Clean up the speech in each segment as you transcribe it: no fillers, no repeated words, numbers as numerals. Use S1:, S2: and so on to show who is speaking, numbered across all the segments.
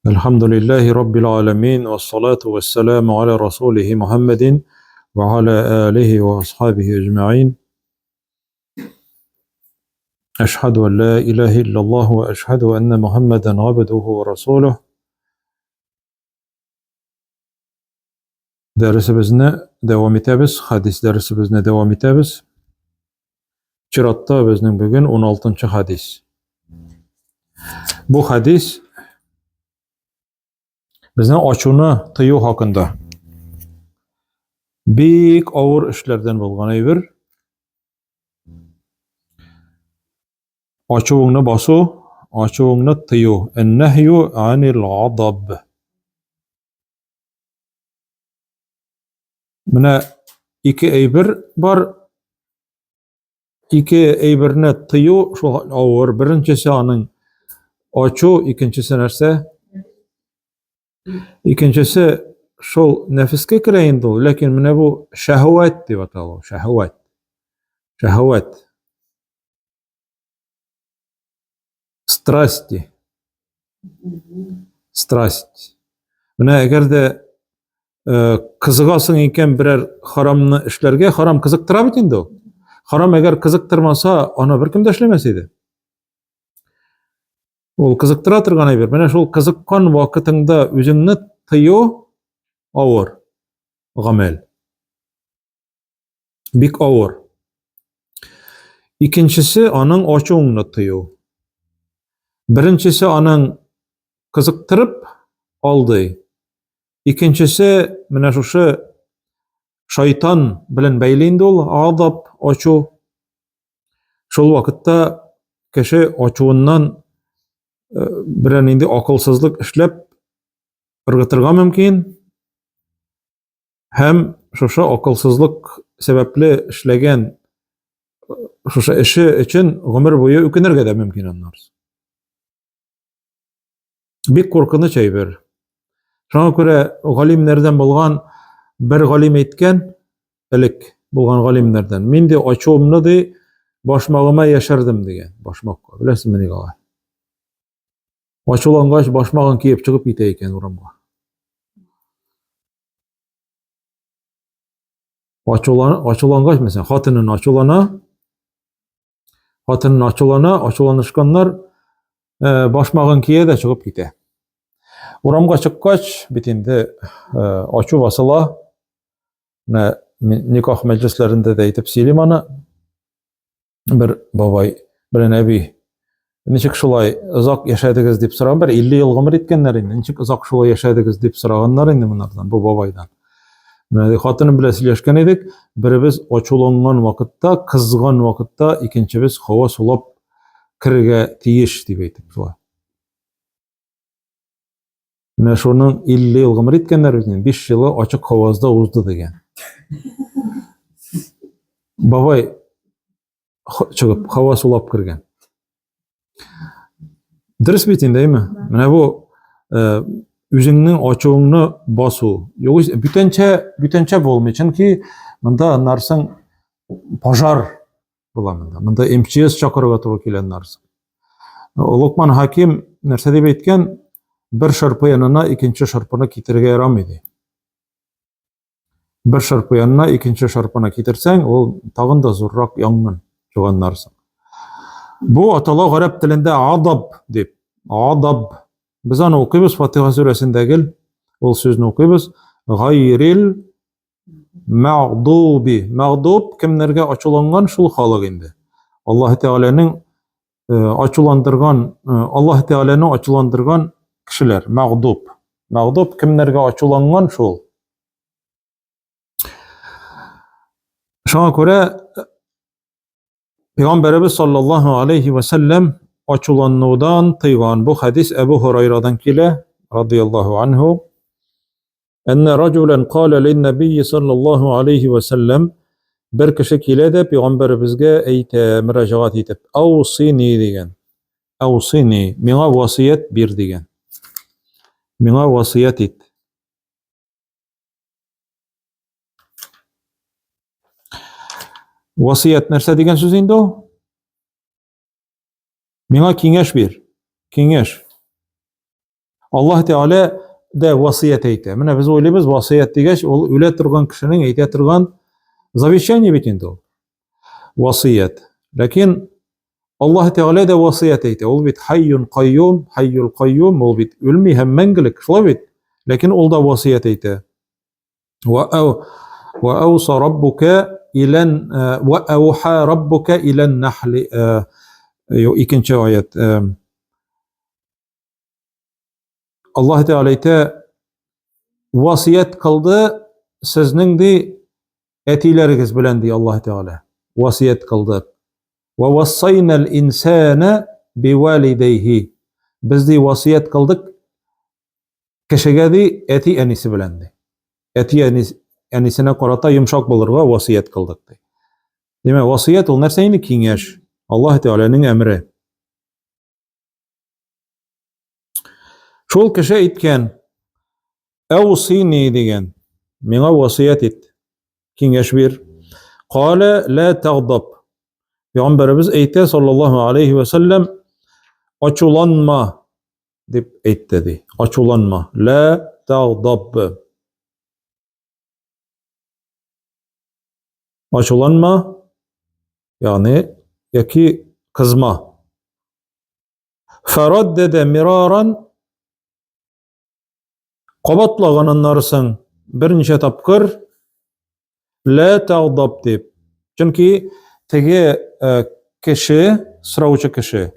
S1: Әлхәмдүлилләһи раббил аламин вассалату вассаламу аля расулихи Мухаммадин ва аля алихи ва асхабихи әҗмәгыйн. Әшһәду ан ла илаһа иллаллаһ ва әшһәду анна Мухаммадан абдуху ва расулух. Дәресебезне дәвам итәбез, хадис дәресебезне дәвам итәбез. Чиратта безнең бүген 16 хадис. Бу хадис безнең ачуны тыю хакында. Бик авыр эшләрдән булган әйбер. Ачуыңны басу, ачуыңны тыю. Ән-нәһю анил гадаб. Менә ике әйбер бар. Ике әйберне тыю шул авыр. Беренчесе аның ачу, икенчесе нәрсә? Икенчесе шул нәфескә керә инде ул, ләкин менә бу шәһвәт дип атала, шәһвәт. Шәһвәт. Страсти. Страсть. Менә әгәр дә э, кызыгасың икән берәр харамны эшләргә, харам кызыктыра бит инде ул. Харам әгәр кызыктырмаса, аны беркем дә эшләмәс иде. Ул кызыктыра торган әйбер. Менә шул кызыккан вакытыңда үзеңне тыю авыр гамәл. Бик авыр. Икенчесе аның ачуыңны тыю. Беренчесе аның кызыктырып алдый. Икенчесе менә шушы шайтан белән бәйле инде ул адап, ачу. Шул вакытта кеше ачуыннан э, берәр нинди акылсызлык эшләп ыргытырга мөмкин. Һәм шушы акылсызлык сәбәпле эшләгән шушы эше өчен гомер буе үкенергә дә мөмкин аннары. Бик куркыныч әйбер. Шуңа күрә галимнәрдән булган бер галим әйткән, элек булган галимнәрдән, мин ди ачуымны ди башмагыма яшердем дигән. Башмакка. Беләсезме нигә алай? Ачулангач башмагын киеп чыгып китә икән урамга. Ачулан, ачулангач, мәсәлән, хатынын ачулана, хатынын ачулана, ачуланышканнар э, башмагын кия дә чыгып китә. Урамга чыккач, бит инде э, ачу басыла. Менә никах мәҗлесләрендә дә әйтеп сөйлим аны. Бер бабай белән әби ничек шулай озак яшәдегез дип сораган, бер 50 ел гомер иткәннәр инде, ничек озак шулай яшәдегез дип сораганнар инде монардан, бу бабайдан. Менә хатыным белән сөйләшкән идек, беребез ачуланган вакытта, кызган вакытта, икенчебез һава сулап керергә тиеш дип әйтеп шулай. Менә шуның 50 ел гомер иткәннәр бит инде, 5 елы ачык һавазда узды дигән. Бабай чыгып, һава сулап кергән. Дөрес бит инде, әйме? Менә бу э, үзеңнең ачуыңны басу. Югыйсә бүтәнчә, бүтәнчә булмый, чөнки монда аннарсың пожар була монда. Монда МЧС чакырырга туры килә аннарсың. Локман Хаким нәрсә дип әйткән? Бер шырпы янына икенче шырпыны китерергә ярамый ди. Бер шырпы янына икенче шырпыны китерсәң, ул тагын да зуррак янгын чыганнарсың. Бу атала гарәп телендә адаб дип. Адаб. Без аны укыйбыз Фатиха сүрәсендә гел ул сүзне укыйбыз. Гайрил Мәгъдуби. Мәгъдуб кемнәргә ачуланган шул халык инде. Аллаһ Тәгаләнең э, ачуландырган, э, Аллаһ Тәгаләне ачуландырган кешеләр. Мәгъдуб. Мәгъдуб кемнәргә ачуланган шул. Шуңа күрә э, Пәйгамбәребез саллаллаһу алейхи ва сәлләм ачуланудан тыйган. Бу хәдис Әбу Һурайрадан килә, радияллаһу анһу. Әннә раҗулан кала лин-набийи саллаллаһу алейхи ва сәлләм бер кеше килә дә пәйгамбәребезгә әйтә, мөрәҗәгать итеп, "Аусини" дигән. Аусини, миңа васыять бир дигән. Миңа васыять ит. Васыять нәрсә дигән сүз инде ул? Миңа киңәш бир. Киңәш. Аллаһ Тәгалә дә васыять әйтә. Менә без уйлыйбыз, васыять дигәч, ул үлә торган кешенең әйтә торган завещание бит инде ул. Васыять. Ләкин Аллаһ Тәгалә дә васыять әйтә. Ул бит хайюн кайюм, хайюл кайюм, ул бит үлми һәм мәңгелек, шулай бит? Ләкин ул да васыять әйтә. Ва ау ва ауса раббука илән э, ва ауха раббука илән нахли э, икенче аят. Э, Аллаһ Тәгалә әйтә, васыять кылды сезнең ди әтиләрегез белән ди Аллаһ Тәгалә. Васыять кылды. Ва вассайнал инсана бивалидейхи. Без ди васыять кылдык кешегә ди әти әнисе белән ди. Әти әнисенә карата йомшак булырга васыять кылдык ди. Димәк, васыять ул нәрсә инде? Киңәш. Аллаһ Тәгаләнең әмере. Шул кеше әйткән, Әусини дигән, миңа васыять ит, киңәш бир. Калә ла тагдаб. Пәйгамбәребез әйтә, саллаллаһу алейхи ва сәлләм, ачуланма дип әйтте ди. Ачуланма. Ла тагдаб. Ачуланма, ягъни яки кызма. Фараддада мираран кабатлаган аннары соң берничә тапкыр лә тагдаб дип. Чөнки теге э, кеше, сораучы кеше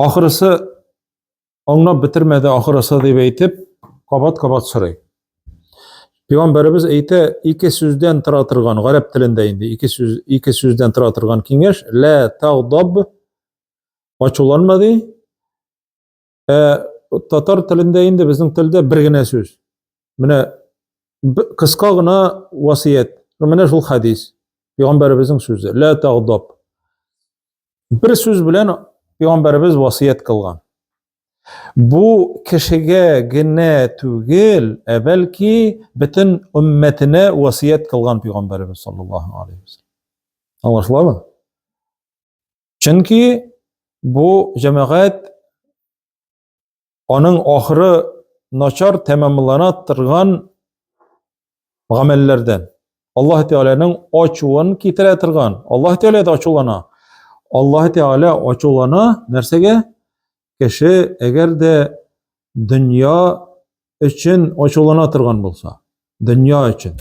S1: ахырысы Аңлап бетермәде ахырысы дип әйтеп, кабат-кабат сорый. Пәйгамбәребез әйтә, ике сүздән тора торган, гарәп телендә инде ике сүз, ике сүздән тора торган киңәш, ла тагдаб, ачуланма ди. Ә татар телендә инде безнең телдә бер генә сүз. Менә кыска гына васыять. Менә шул хадис. Пәйгамбәребезнең сүзе. Ла тагдаб. Бер сүз белән пәйгамбәребез васыять кылган. Бу кешегә генә түгел, ә бәлки бөтен өммәтенә васыять кылган пәйгамбәребез саллаллаһу алейхи вәсәлләм. Аңлашыламы? Чөнки бу җәмәгать аның ахыры начар тәмамлана торган гамәлләрдән. Аллаһ Тәгаләнең ачуын китерә торган. Аллаһ Тәгалә дә ачулана. Аллаһ Тәгалә ачулана нәрсәгә? Кеше әгәр дә дөнья өчен ачулана торган булса, дөнья өчен.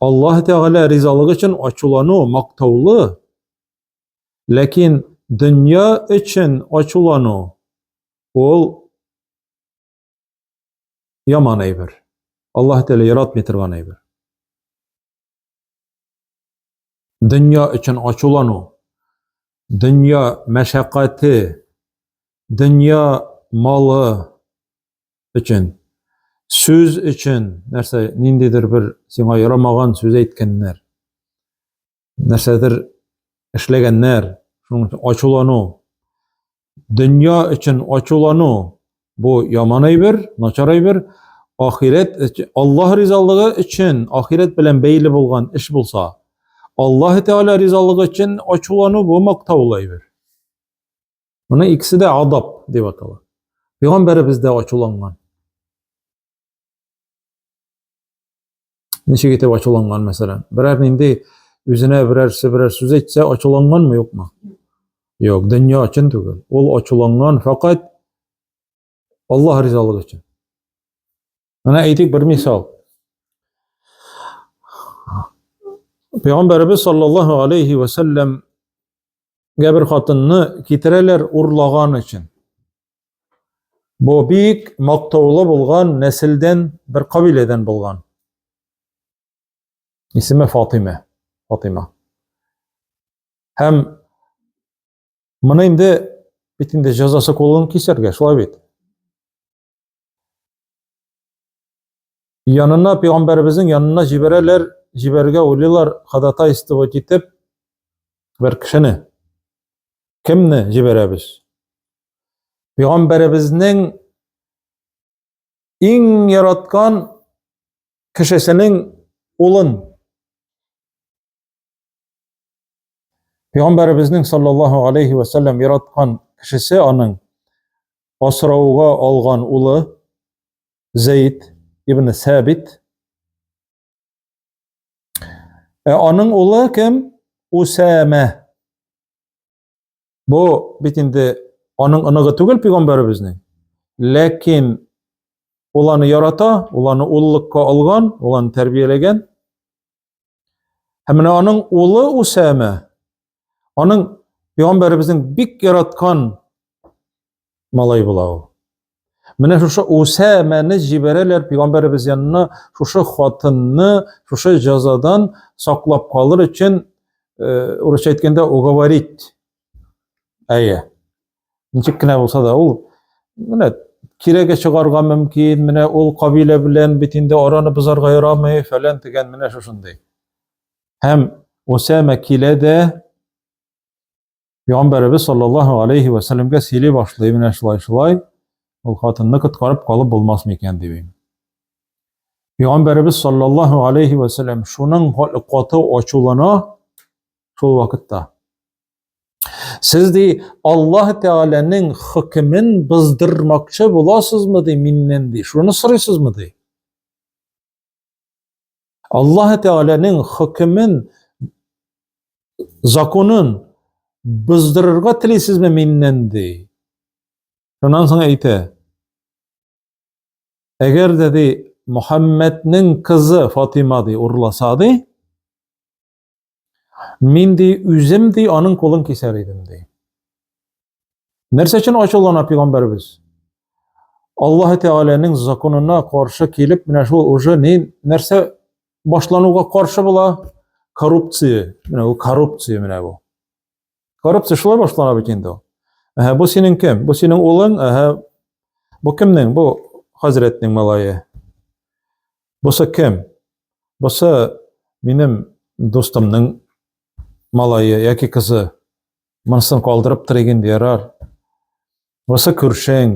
S1: Аллаһ Тәгалә ризалыгы өчен ачулану мактаулы, Ләкин дөнья өчен ачулану ул яман әйбер. Аллаһ Тәгалә яратмый торган әйбер. Дөнья өчен ачулану, дөнья мәшәкате, дөнья малы өчен, сүз өчен, нәрсә, ниндидер бер сиңа ярамаган сүз әйткәннәр. Нәрсәдер эшләгәннәр, шуның өчен ачулану. Дөнья өчен ачулану бу яман әйбер, начар әйбер. Ахирәт Аллаһ ризалыгы өчен, ахирәт белән бәйле булган эш булса, Аллаһ Тәгалә ризалыгы өчен ачулану бу мактаулы әйбер. Моны икесе дә адап дип атала. Пәйгамбәребез дә ачуланган. Ничек итеп ачуланган, мәсәлән? Берәр нинди үзенә берәрсе берәр сүз әйтсә, ачуланганмы, юкмы? Юк, дөнья өчен түгел. Ул ачуланган фәкать Аллаһ ризалыгы өчен. Менә әйтик бер мисал. Пәйгамбәребез саллаллаһу алейхи ва сәлләм бер хатынны китерәләр урлаган өчен. Бу бик мактаулы булган нәселдән, бер кабиләдән булган. Исеме Фатима. Фатима. Һәм моны инде бит инде җәзасы кулын кисәргә, шулай бит. Янына пәйгамбәребезнең янына җибәрәләр, җибәрергә уйлыйлар, ходатайствовать итеп бер кешене. Кемне җибәрәбез? Пәйгамбәребезнең иң яраткан кешесенең улын. Пәйгамбәребезнең саллаллаһу алейхи ва саллям яраткан кешесе аның асрауга алган улы Зәйд ибн Сәбит. Ә аның улы кем? Усәмә. Бу бит инде аның оныгы түгел пәйгамбәребезнең. Ләкин ул аны ярата, ул аны уллыкка алган, ул аны тәрбияләгән. Һәм менә аның улы Усәмә, аның пәйгамбәребезнең бик яраткан малай була ул. Менә шушы Усәмәне җибәрәләр пәйгамбәребез янына, шушы хатынны, шушы җәзадан саклап калыр өчен, э, урысча әйткәндә, уговорить. Әйе. Ничек кенә булса да ул менә кирәге чыгарга мөмкин, менә ул кабилә белән бит инде араны бозарга ярамый, фәлән дигән менә шушындый. Һәм Усәмә килә дә Пәйгамбәребез саллаллаһу алейхи ва сәлләмгә сөйли башлый, менә шулай шулай, ул хатынны коткарып калып булмас микән дип. Пәйгамбәребез саллаллаһу алейхи ва сәлләм шуның каты ачулана шул вакытта. Сез ди Аллаһ Тәгаләнең хөкемен боздырмакчы буласызмы ди миннән ди. Шуны сорыйсызмы ди? Аллаһ Тәгаләнең хөкемен, законын боздырырга телисезме миннән ди. Шуннан соң әйтә. Әгәр дә ди Мөхәммәднең кызы Фатима ди урласа ди, мин ди үзем ди аның кулын кисәр идем ди. Нәрсә өчен ачулана пәйгамбәребез? Аллаһ Тәгаләнең законына каршы килеп, менә шул уже ни нәрсә башлануга каршы була? Коррупция. Менә ул коррупция менә бу. Коррупция шулай башлана бит инде ул. Әһә, бу синең кем? Бу синең улың, әһә. Бу кемнең? Бу хәзрәтнең малае. Бусы кем? Бусы минем дустымның малае яки кызы. Монысын калдырып торыйк инде, ярар. Бусы күршең,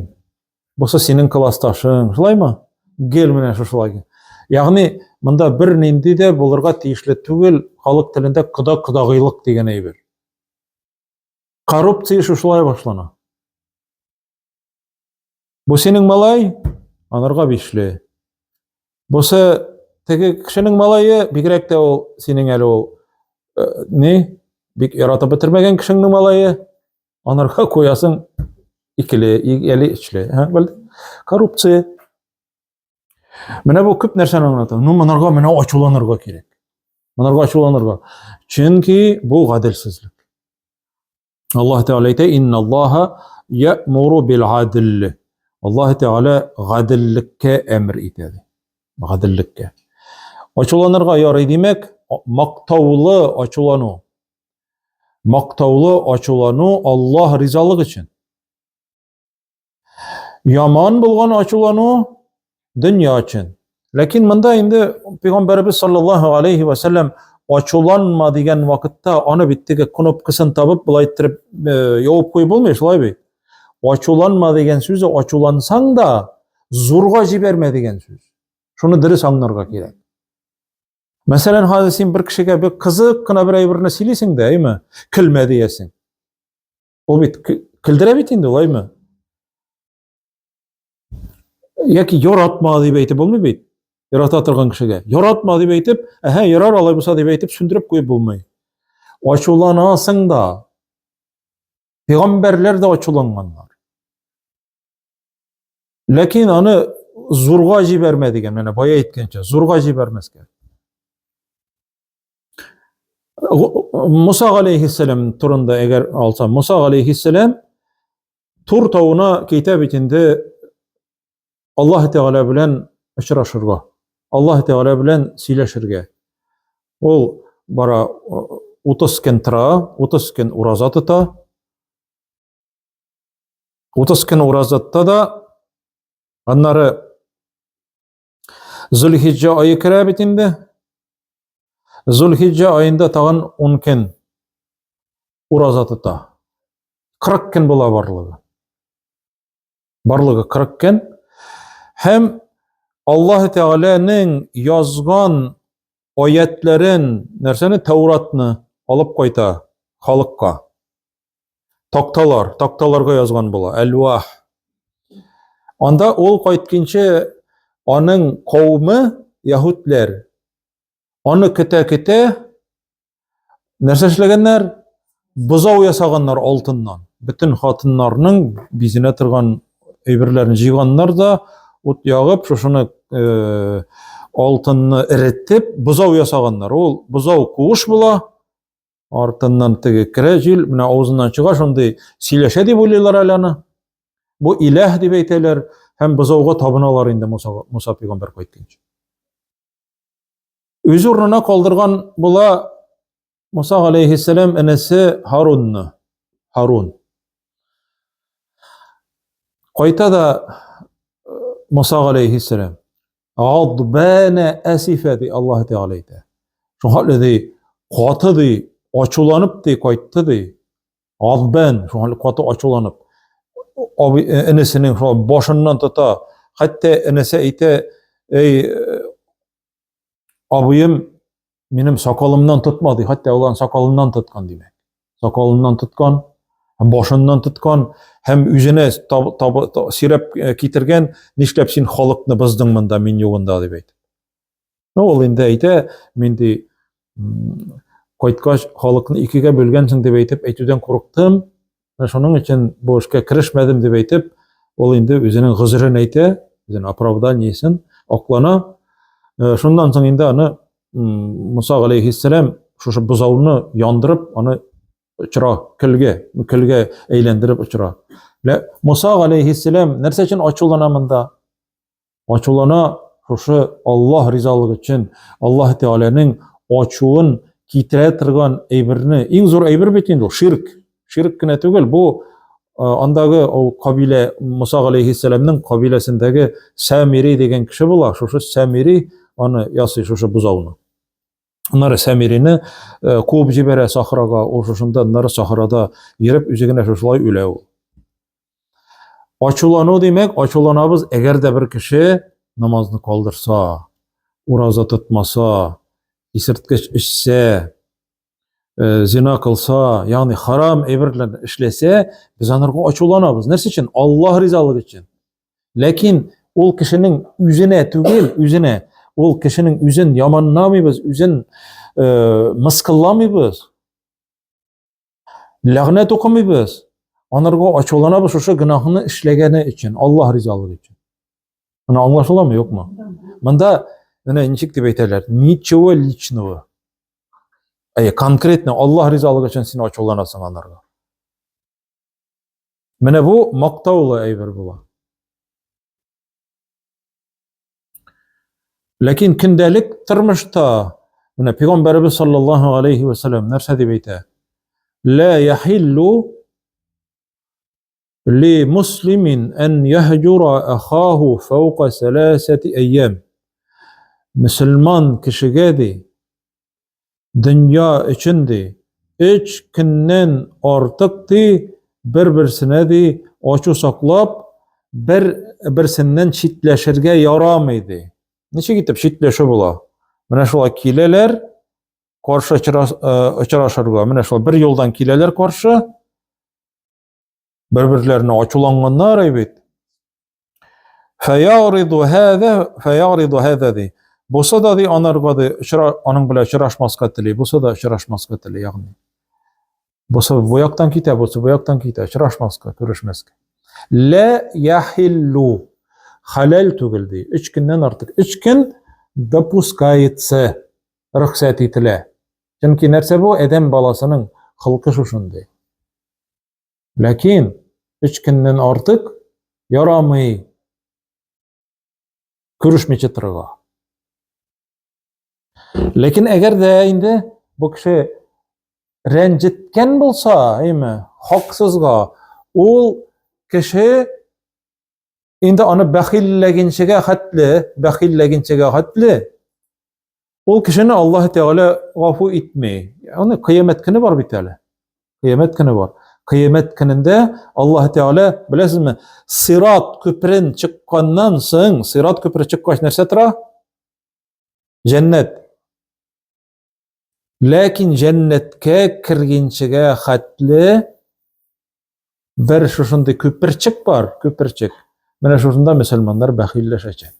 S1: бусы синең классташың, шулаймы? Гел менә шушылай. Ягъни монда бер нинди дә булырга тиешле түгел, халык телендә кода-кодагыйлык дигән әйбер. Коррупция шушылай башлана. Бу синең малай, анарга бишле. Бусы теге кешенең малае, бигрәк тә ул синең әле ул э, ни, бик яратып бетермәгән кешеңнең малае, анарга куясың икеле, әле өчле. Коррупция. Менә бу күп нәрсәне аңлата. Ну, монарга менә ачуланырга кирәк. Монарга ачуланырга. Чөнки бу гаделсезлек. Аллаһ Тәгалә әйтә, "Инна Аллаһа я'муру бил адл." Аллаһ Тәгалә гаделлеккә әмер итә. Гаделлеккә. Ачуланырга ярый димәк, мактаулы ачулану. Мактаулы ачулану Аллаһ ризалыгы өчен. Яман булган ачулану дөнья өчен. Ләкин монда инде Пәйгамбәребез саллаллаһу алейхи ва сәлләм ачуланма дигән вакытта аны бит теге кнопкасын табып болай иттереп э, явып куеп булмый, шулай бит. Ачуланма дигән сүзе ачулансаң да зурга җибәрмә дигән сүз. Шуны дөрес аңларга кирәк. Мәсәлән, хәзер син бер кешегә бер кызык кына бер әйберне сөйлисең дә, әйме? Көлмә диясең. Ул бит көлдерә бит инде, улаймы? Яки яратма дип әйтеп булмый бит. Ярата торган кешегә. Яратма дип әйтеп, әһә, ярар алай булса дип әйтеп сүндереп куеп булмый. Ачуланасың да. Пәйгамбәрләр дә ачуланганнар. Ләкин аны зурга җибәрмә дигән, менә бая әйткәнчә, зурга җибәрмәскә. Муса галәйһиссәлам турында әгәр алсам, Муса галәйһиссәлам Тур тавына китә бит инде Аллаһ Тәгалә белән очрашырга, Аллаһ Тәгалә белән сөйләшергә. Ул бара 30 көн тора, 30 көн ураза тота. 30 көн ураза тота да, аннары Зөлхиҗҗә ае керә бит инде. Зөлхиҗҗә аенда тагын 10 көн ураза тота. 40 көн була барлыгы. Барлыгы 40 көн. Һәм Аллаһ Тәгаләнең язган аятләрен, нәрсәне Тәуратны алып кайта халыкка. Такталар, такталарга язган була, әлвах. Анда ул кайтканчы аның кавымы, яһүдләр, аны көтә-көтә нәрсә эшләгәннәр? Бозау ясаганнар алтыннан. Бөтен хатыннарның бизенә торган әйберләрен җыйганнар да, ут ягып, шушыны э, алтынны эретеп, бозау ясаганнар. Ул бозау куыш була, артыннан теге керә җил, менә авызыннан чыга, шундый сөйләшә дип уйлыйлар әле аны. Бу иләһ дип әйтәләр һәм бозауга табыналар инде Муса, Муса пәйгамбәр кайтканчы. Үз урынына калдырган була Муса галәйһиссәлам энесе Һарунны. Һарун. Кайта да э, Муса галәйһиссәлам Гадбана әсифә ди Аллаһ Тәгалә әйтә. Шуңа ди, каты ди, ачуланып ди кайтты ди. Гадбан, шуңа каты ачуланып. Абый э, энесенең шуңа башыннан тота. Хәтта энесе әйтә, эй, э, абыем минем сакалымнан тотма ди, хәтта ул сакалыннан тоткан димәк. Сакалыннан тоткан, башыннан тоткан һәм үзенә таб, таб, сөйрәп э, китергән, нишләп син халыкны боздың монда мин югында дип әйтеп. Ну, ул инде әйтә, мин ди кайткач халыкны икегә бүлгәнсең дип әйтеп әйтүдән курыктым. Менә шуның өчен бу эшкә керешмәдем дип әйтеп, ул инде үзенең гозерен әйтә, үзенең оправданиесен аклана. Э, шуннан соң инде аны Муса галәйһиссәлам шушы бозауны яндырып, аны очыра, көлгә, көлгә әйләндереп очыра. Муса галәйһиссәлам нәрсә өчен ачулана монда? Ачулана шушы Аллаһ ризалыгы өчен, Аллаһ Тәгаләнең ачуын китерә торган әйберне, иң зур әйбер бит инде ул ширк. Ширк кенә түгел, бу андагы ул кабилә Муса галәйһиссәламнең кабиләсендәге Сәмири дигән кеше була, шушы Сәмири аны ясый шушы бозауны. Аннары Сәмирине куып җибәрә сахрага, ул шушында аннары сахрада йөреп үзе генә шушылай үлә ул. Ачулану димәк, ачуланабыз, әгәр дә бер кеше намазны калдырса, ураза тотмаса, исерткеч эчсә, э, зина кылса, ягъни харам әйберләрне эшләсә, без анарга ачуланабыз. Нәрсә өчен? Аллаһ ризалыгы өчен. Ләкин ул кешенең үзенә түгел, үзенә, ул кешенең үзен яманламыйбыз, үзен э, мыскылламыйбыз. Ләгънәт укымыйбыз. Анарга ачуланабыз шушы гөнаһны эшләгәне өчен, Аллаһ ризалыгы өчен. Моны аңлашыламы, юкмы? Монда менә ничек дип әйтәләр? Ничего личного. Әйе, конкретно Аллаһ ризалыгы өчен син ачуланасың анарга. Менә бу мактаулы әйбер була. Ләкин көндәлек тормышта менә пәйгамбәребез саллаллаһу алейхи ва саллям нәрсә дип әйтә? Ла яхиллу ли муслимин ан яһҗура ахаху фаука саласати айям. Мөселман кешегә ди дөнья өчен ди, өч көннән артык ди, бер-берсенә ди, ачу саклап, бер-берсеннән читләшергә ярамый ди. Ничек итеп читләшү була? Менә шулай киләләр, каршы э, очрашырга. Менә шулай бер юлдан киләләр каршы. Бер-берләренә ачуланганнар бит. Фәягриду һәзә, фәягриду һәзә ди. Бусы да ди анарга ди, очра, аның белән очрашмаска тели, бусы да очрашмаска тели, ягъни. Бусы бу яктан китә, бусы бу яктан китә, очрашмаска, күрешмәскә. Лә яхиллу. Хәләл түгел ди. Өч көннән артык. Өч көн допускается, рөхсәт ителә. Чөнки нәрсә бу? Адәм баласының холкы шушындый. Ләкин өч көннән артык ярамый күрешмичә торырга. Ләкин әгәр дә инде бу кеше рәнҗеткән булса, әйме, хаксызга, ул кеше инде аны бәхилләгенчегә хәтле, бәхилләгенчегә хәтле Ул кешене Аллаһ Тәгалә гафу итми. Аны кыямәт көне бар бит әле. Кыямәт көне бар. Кыямәт көнендә Аллаһ Тәгалә, беләсезме, Сират күперен чыкканнан соң, Сират күпере чыккач нәрсә тора? Җәннәт. Ләкин җәннәткә кергенчегә хәтле Бер шушындый күперчек бар, күперчек. Менә шушында мөселманнар бәхилләшәчәк.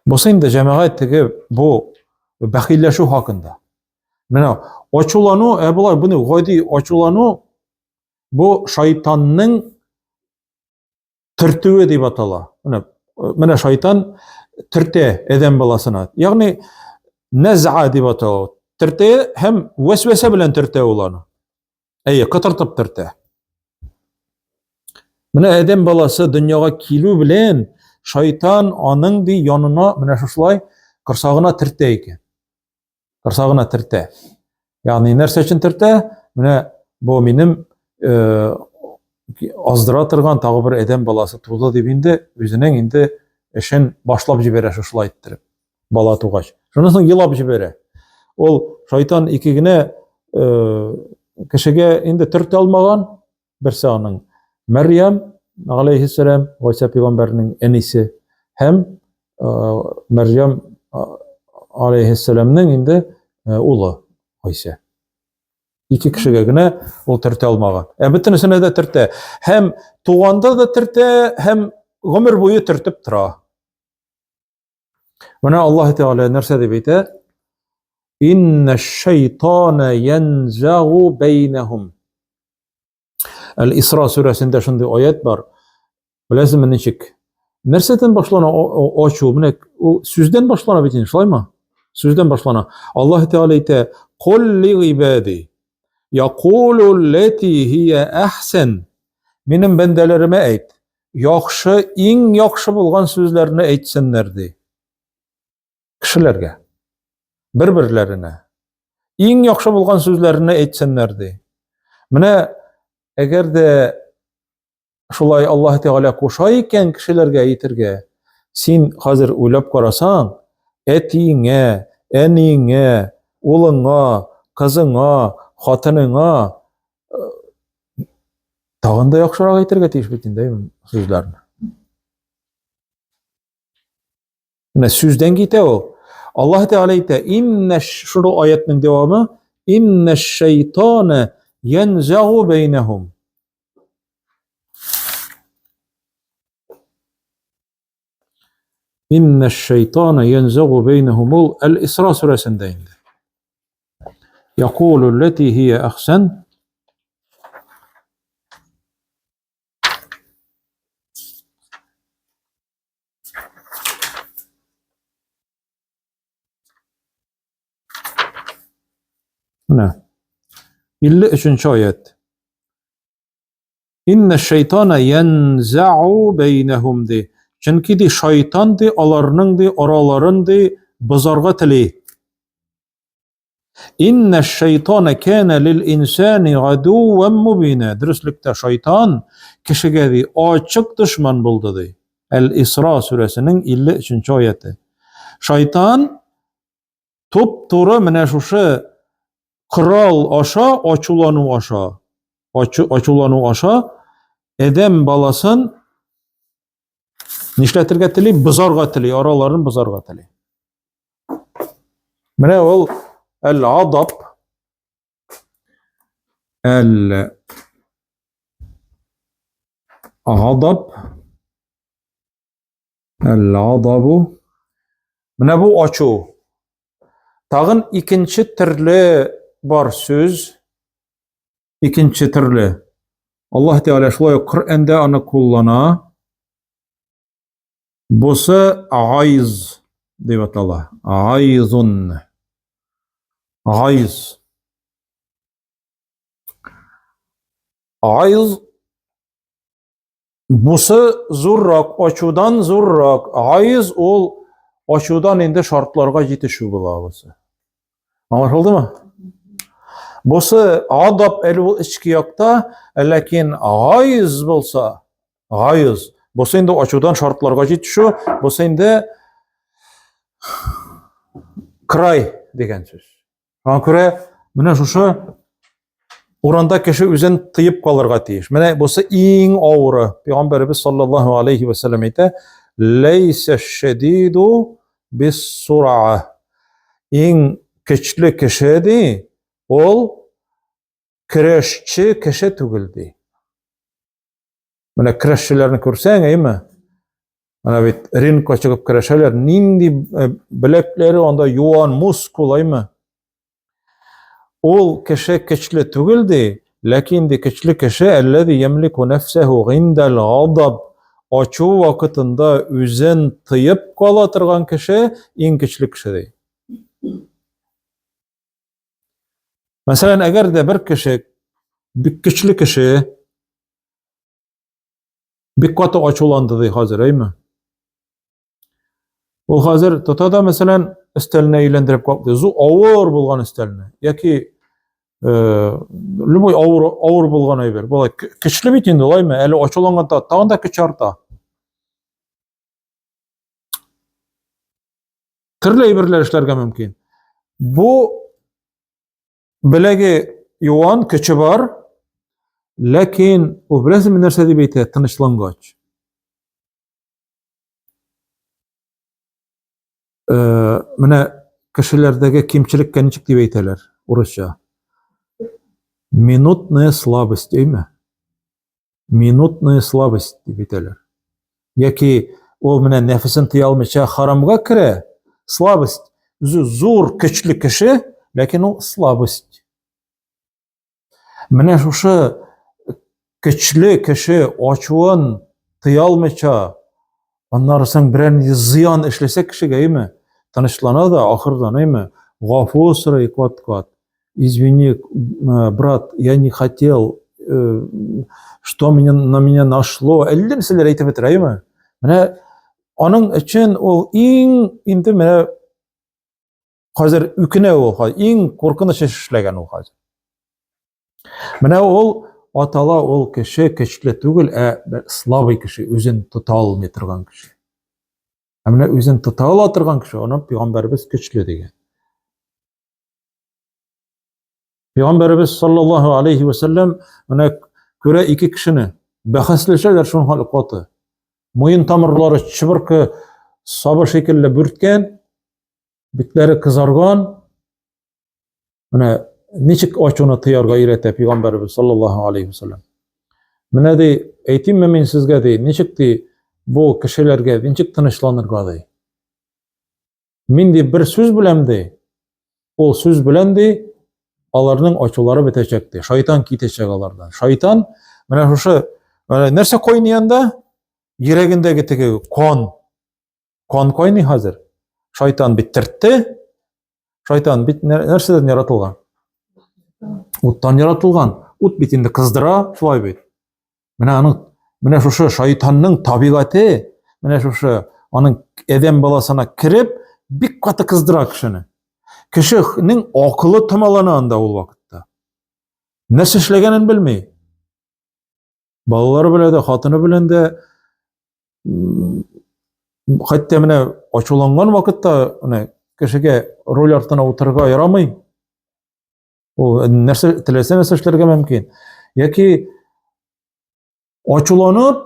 S1: Бусы инде җәмәгать теге бу бәхилләшү хакында. Менә ачулану, ә болай буны гади ачулану бу шайтанның төртүе дип атала. Менә менә шайтан төртә адәм баласына. Ягъни нәза дип атала. Төртә һәм вәсвәсә белән төртә ул аны. Әйе, кытыртып төртә. Менә адәм баласы дөньяга килү белән шайтан аның ди янына менә шушылай корсагына төртә икән. Корсагына төртә. Ягъни нәрсә өчен төртә? Менә бу минем э, аздыра торган тагы бер адәм баласы туды дип инде үзенең инде эшен башлап җибәрә шушылай иттереп. Бала тугач. Шуннан соң елап җибәрә. Ул шайтан ике генә э, кешегә инде төртә алмаган, Берсе аның Мәрьям алейһиссәлам, Гайсә пәйгамбәрнең әнисе һәм Мәрьям алейһиссәламнең инде улы Гайсә. Ике кешегә генә ул төртә алмаган. Ә бөтенесенә дә төртә. Һәм туганда да төртә, һәм гомер буе төртеп тора. Менә Аллаһ Тәгалә нәрсә дип әйтә? Инна шайтана янзагу бәйнәһум. Әл-Исра сүрәсендә шундый аят бар. Беләсезме ничек? Нәрсәдән башлана ачу? Менә ул сүздән башлана бит инде, шулаймы? Сүздән башлана. Аллаһ Тәгалә әйтә: "Кул ли гыйбади якулу ллати һия әхсән." Минем бәндәләремә әйт, яхшы, иң яхшы булган сүзләрне әйтсеннәр ди. Кешеләргә, бер-берләренә иң яхшы булган сүзләрне әйтсеннәр ди. Менә әгәр дә шулай Аллаһ Тәгалә куша икән кешеләргә әйтергә, син хәзер уйлап карасаң, әтиеңә, әниеңә, улыңа, кызыңа, хатыныңа э, тагын да яхшырак әйтергә тиеш бит инде сүзләрне. Менә сүздән китә ул. Аллаһ Тәгалә әйтә, иннә шул аятның дәвамы, иннә шайтана янзагу бәйнәһум. Иннә шайтана янзагу бәйнәһум ул Әл-Исра сүрәсендә инде. Якулу ллати һия әхсән. Менә. 53 аят. Инна шайтана янзау бәйнәһум ди. Чөнки ди шайтан ди аларның ди араларын ди бозарга тели. Инна шайтана кана лил инсани адуан мубина. Дөреслектә шайтан кешегә ди ачык дошман булды ди. Әл-Исра сүрәсенең 53 аяты. Шайтан туп-туры менә шушы корал аша, ачулану аша, ачу, ачулану аша адәм баласын нишләтергә тели? Бозарга тели, араларын бозарга тели. Менә ул әл-адаб әл-адаб әл-адабу Менә бу ачу. Тагын икенче төрле бар сүз. Икенче төрле. Аллаһ Тәгалә шулай ук Коръәндә аны куллана. Бусы гайз дип атала. Гайзун. Гайз. Гайз бусы зуррак, ачудан зуррак. Гайз ул ачудан инде шартларга җитешү була бусы. Аңлашылдымы? Бусы адап әле ул эчке якта, ләкин гайз булса, Гайыз. Бусы инде ачудан шартларга җитешү, бусы инде край дигән сүз. Шуңа күрә менә шушы урында кеше үзен тыеп калырга тиеш. Менә бусы иң авыры. Пәйгамбәребез саллаллаһу алейхи ва саллям әйтә, "Ләйсә шәдиду бис-сураа." Иң көчле кеше ди, ул. Көрәшче кеше түгел ди. Менә көрәшчеләрне күрсәң, әйме? Менә бит рингка чыгып көрәшәләр, нинди э, беләкләре анда юан мускул, әйме? Ул кеше көчле түгел ди, ләкин ди көчле кеше әлләзи ямлику нәфсәһу гиндәл гадаб ачу вакытында үзен тыеп кала торган кеше иң көчле кеше ди. Мәсәлән, әгәр дә бер кеше бик көчле кеше бик каты ачуланды ди хәзер, әйме? Ул хәзер тота да, мәсәлән, өстәленә әйләндереп каплый. Зу авыр булган өстәлне яки э, любой авыр авыр булган әйбер. Болай көчле бит инде, алаймы? Әле ачуланганда тагын да көч арта. Төрле әйберләр эшләргә мөмкин. Бу беләге юан, көче бар, ләкин ул беләсезме нәрсә дип әйтә, тынычлангач. Э, менә кешеләрдәге кимчелеккә ничек дип әйтәләр урысча? Минутная слабость, әйме? Минутная слабость дип әйтәләр. Яки ул менә нәфесен тыя алмыйча харамга керә, слабость. Үзе зур, көчле кеше, ләкин ул слабость. Менә шушы көчле кеше ачуын тыя алмыйча, аннары соң берәр нинди зыян эшләсә кешегә, әйме, тынычлана да, ахырдан, әйме, гафу сорый кат-кат. Извини, брат, я не хотел, э, что меня, на меня нашло. Әллә нәрсәләр әйтеп бетерә, әйме? Менә аның өчен ул иң инде менә Хәзер үкенә ул, иң куркыныч эш эшләгән ул хәзер. Менә ул атала ул кеше көчле түгел, ә слабый кеше, үзен тота алмый торган кеше. Ә менә үзен тота ала торган кеше, аны пәйгамбәребез көчле дигән. Пәйгамбәребез саллаллаһу алейхи ва саллям менә күрә ике кешене бәхәсләшәләр шуның хәле каты. Муен тамырлары чыбыркы сабы шикелле бүрткән, Битләре кызарган. Менә ничек ачуны тыярга өйрәтә пәйгамбәребез саллаллаһу алейхи вәсәлләм. Менә ди, әйтимме мин сезгә ди, ничек ди бу кешеләргә ничек тынычланырга ди. Мин ди бер сүз беләм ди. Ул сүз белән ди аларның ачулары бетәчәк ди. Шайтан китәчәк алардан. Шайтан менә шушы нәрсә кайный анда? Йөрәгендәге теге кан Кан кайный хәзер. Шайтан бит тертте. Шайтан бит нәрсәдән яратылган? Уттан яратылган. Ут бит инде кыздыра, шулай бит. Менә аның менә шушы шайтанның табигате, менә шушы аның адәм баласына кереп, бик каты кыздыра кешене. Кешенең акылы томалана анда ул вакытта. Нәрсә эшләгәнен белми. Балалары белән дә, хатыны белән дә хәтта менә ачуланган вакытта менә кешегә руль артына утырырга ярамый. Ул нәрсә теләсә нәрсә эшләргә мөмкин. Яки ачуланып,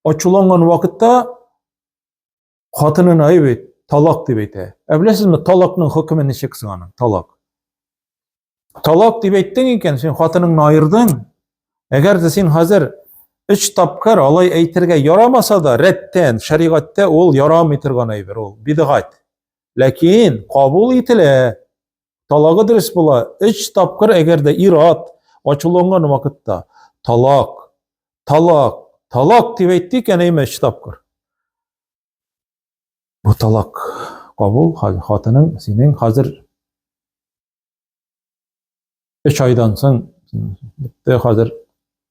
S1: ачуланган вакытта хатынына әйбит, талак дип әйтә. Ә беләсезме, талакның хөкеме ничек соң аның? Талак. Талак дип әйттең икән, син хатыныңны аердың. Әгәр дә син хәзер өч тапкыр алай әйтергә ярамаса да, рәттән, шәригатьтә ул ярамый торган әйбер ул, бидгать. Ләкин кабул ителә. Талагы дөрес була. Өч тапкыр әгәр дә ир-ат ачуланган вакытта талак, талак, талак дип әйтте икән, әйме өч тапкыр. Бу талак кабул, хатының синең хәзер өч айдан соң бетте хәзер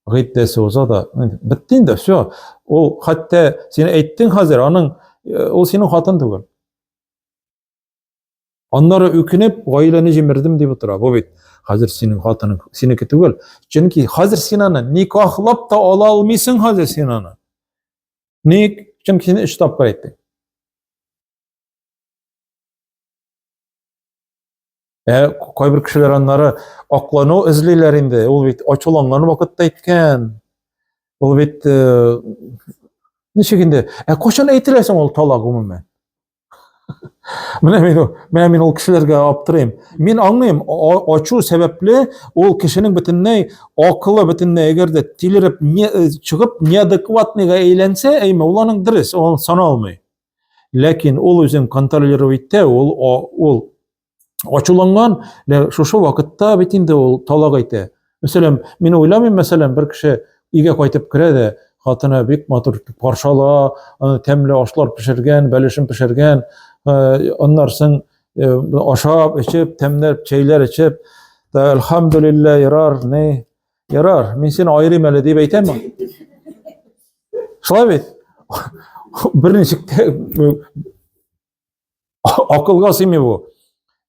S1: гыйддәсе уза да бетте инде все ул хәтта син әйттең хәзер аның э, ул синең хатын түгел аннары үкенеп гаиләне җимердем дип утыра бу бит хәзер синең хатының синеке түгел чөнки хәзер син аны никахлап та ала алмыйсың хәзер син аны ник чөнки син өч тапкыр әйттең Ә кайбер кешеләр аннары аклану эзлиләр инде. Ул бит ачуланган вакытта әйткән. Ул бит э, ничек инде? Ә кайчан әйтелә соң ул талак гомумән? Менә мин, менә мин ул кешеләргә аптырыйм. Мин аңлыйм, ачу сәбәпле ул кешенең бөтенләй акылы бөтенләй әгәр дә тилереп не, э, чыгып неадекватныйга әйләнсә, әйме, ул аның дөрес, ул сана алмый. Ләкин ул үзен контролировать итә, ул ул ачуланган, шушы вакытта бит инде ул талак әйтә. Мәсәлән, мин уйламыйм, мәсәлән, бер кеше өйгә кайтып керә дә, хатыны бик матур каршы ала, аны тәмле ашлар пешергән, бәлешен пешергән, э, аннан соң э, ашап, эчеп, тәмләп чәйләр эчеп, да, әлхәмдүлилләһ, ярар, ни, ярар, мин сине аерыйм әле дип әйтәме? Шулай бит? Берничек тә акылга сыймый бу.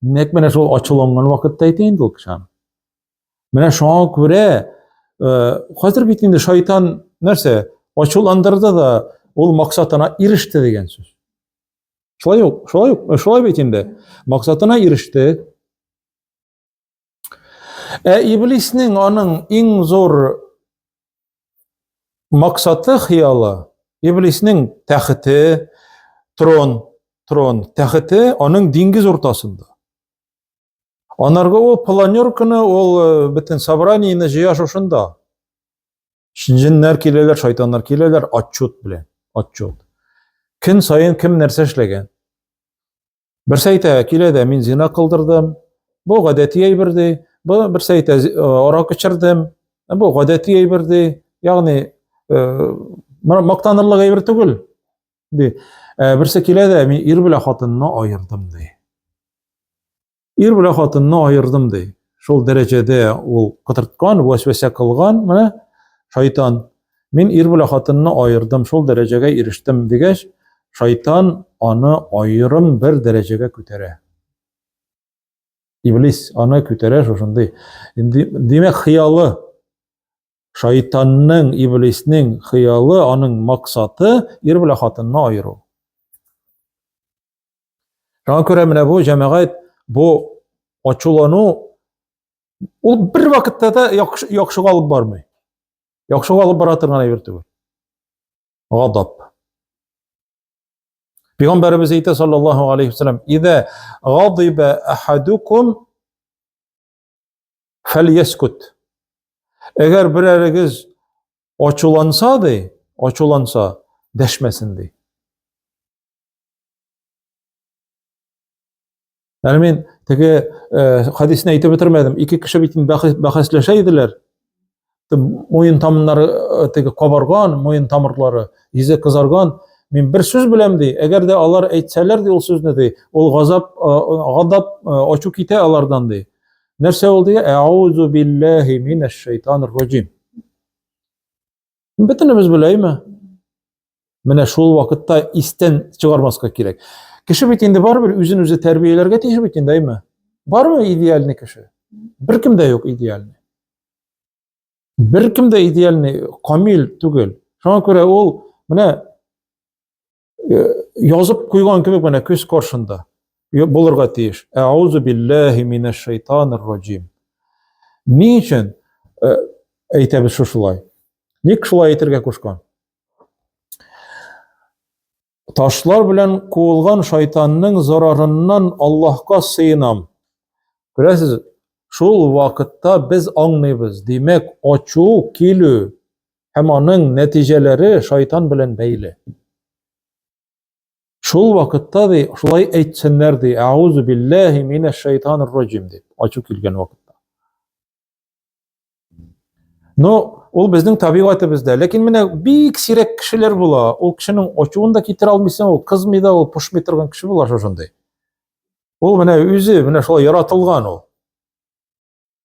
S1: Нәкъ менә шул ачуланган вакытта әйтә инде ул кеше аны. Менә шуңа күрә э, хәзер бит инде шайтан нәрсә ачуландырды да ул максатына иреште дигән сүз. Шулай ук, шулай ук, шулай бит инде. Максатына иреште. Ә иблиснең аның иң зур максаты, хыялы, иблиснең тәхете, трон, трон, тәхете аның диңгез уртасында. Анарга ул планерканы, ул э, бөтен собраниене җыя шушында. Җеннәр киләләр, шайтаннар киләләр, отчет белән, отчет. Көн саен кем нәрсә эшләгән? Берсе әйтә, килә дә, мин зина кылдырдым. Бу гадәти әйбер ди. Бу берсе әйтә, э, аракы эчердем. Бу гадәти әйбер ди. Ягъни, э, мактанырлык әйбер түгел ди. Э, берсе килә дә, мин ир белән хатынны аердым ди. Ир белән хатынны аердым ди. Шул дәрәҗәдә ул кытырткан, вәсвәсә кылган, менә шайтан. Мин ир белән хатынны аердым, шул дәрәҗәгә ирештем дигәч, шайтан аны аерым бер дәрәҗәгә күтәрә. Иблис аны күтәрә шушындый. Димәк, хыялы шайтанның, иблиснең хыялы, аның максаты ир белән хатынны аеру. Шуңа күрә менә бу җәмәгать, бу ачулану ул бер вакытта да яхшы, яхшыга алып бармый. Яхшыга алып бара торган әйбер түгел. Гадап. Пәйгамбәребез әйтә саллаллаһу алейхи вәсәлләм, "Иза гадиба ахадукум фәльяскут." Әгәр берәрегез ачуланса ди, ачуланса, дәшмәсен ди. Әле мин теге э, хадисне әйтеп бетермәдем. Ике кеше бит бәхәсләшә иделәр. Муен тамырлары э, теге кабарган, муен тамырлары, йөзе кызарган. Мин бер сүз беләм ди. Әгәр дә алар әйтсәләр ди ул сүзне ди, ул газап, э, гадап, э, ачу китә алардан ди. Нәрсә ул ди? Әузу биллаһи минәш шайтанир раҗим. Бөтенебез беләйме? Менә шул вакытта истән чыгармаска кирәк. Кеше бит инде барыбер үзен үзе тәрбияләргә тиеш бит инде, әйме? Бармы идеальный кеше? Беркем дә юк идеальный. Беркем дә идеальный, камил түгел. Шуңа күрә ул менә э, язып куйган кебек менә күз каршында булырга тиеш. Әузу биллаһи минәш шайтанир раҗим. Ни өчен э, әйтәбез шушылай? Ник шулай әйтергә кушкан? Ташлар белән куылган шайтанның зарарыннан Аллаһка сыенам. Күрәсез, шул вакытта без аңлыйбыз. Димәк, ачу килү һәм аның нәтиҗәләре шайтан белән бәйле. Шул вакытта ди, шулай әйтсеннәр ди, Әузу биллаһи минәш шайтанир раҗим дип, ачу килгән вакытта. Но ул безнең табигатебездә. Ләкин менә бик сирәк кешеләр була. Ул кешенең ачуын да китерә алмыйсың, ул кызмый да, ул пошмый торган кеше була шушындый. Ул менә үзе менә шулай яратылган ул.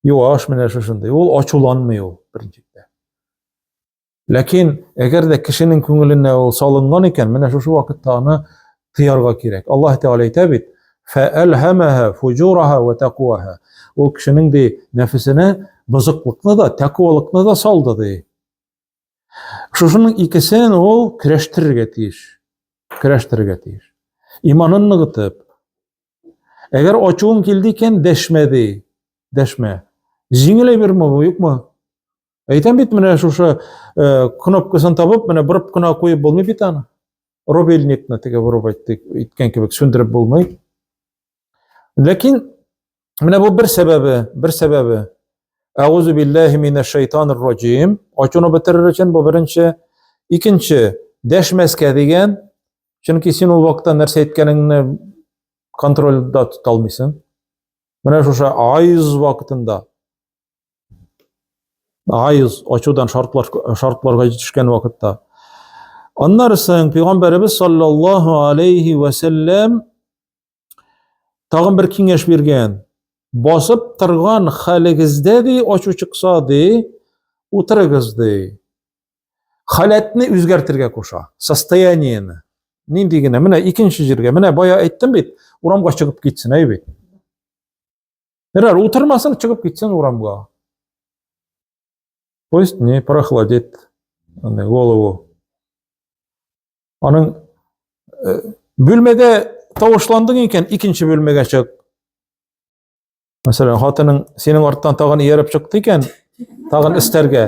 S1: Юаш менә шушындый. Ул ачуланмый ул беренчелектә. Ләкин әгәр дә кешенең күңеленә ул салынган икән, менә шушы вакытта аны тыярга кирәк. Аллаһ Тәгалә әйтә бит: "Фәәлһәмәһә фуҗураһа ва тәкваһа". Ул кешенең ди нәфесенә бозыклыкны да, тәкъвалыкны да салды ди. Шушының икесен ул көрәштерергә тиеш. Көрәштерергә тиеш. Иманын ныгытып, әгәр ачуың килде икән, дәшмә ди. Дәшмә. Җиңел әйберме бу, юкмы? Әйтәм бит, менә шушы э, кнопкасын табып, менә борып кына куеп булмый бит аны. Рубильникны теге вырубать иткән кебек сүндереп булмый. Ләкин менә бу бер сәбәбе, бер сәбәбе. Әгузу биллаһи минәш шайтанир раҗим. Ачуны бетерер өчен бу беренче. Икенче, дәшмәскә дигән. Чөнки син ул вакытта нәрсә әйткәнеңне контрольдә тота алмыйсың. Менә шушы айз вакытында айыз ачудан шартлар, шартларга җитешкән вакытта. Аннары соң пәйгамбәребез саллаллаһу алейхи ва сәлләм тагын бер киңәш биргән. Басып торган хәлегездә ди, ачу чыкса ди, утырыгыз ди. Халәтне үзгәртергә куша, состояниене. Нинди генә, менә икенче җиргә, менә бая әйттем бит, урамга чыгып китсен, әй бит. Ярар, утырмасын, чыгып китсен урамга. Пусть не прохладит голову. Аның э, бүлмәдә тавышландың икән, икенче бүлмәгә чык. Мәсәлән, хатының синең арттан тагын ияреп чыкты икән, тагын өстәргә.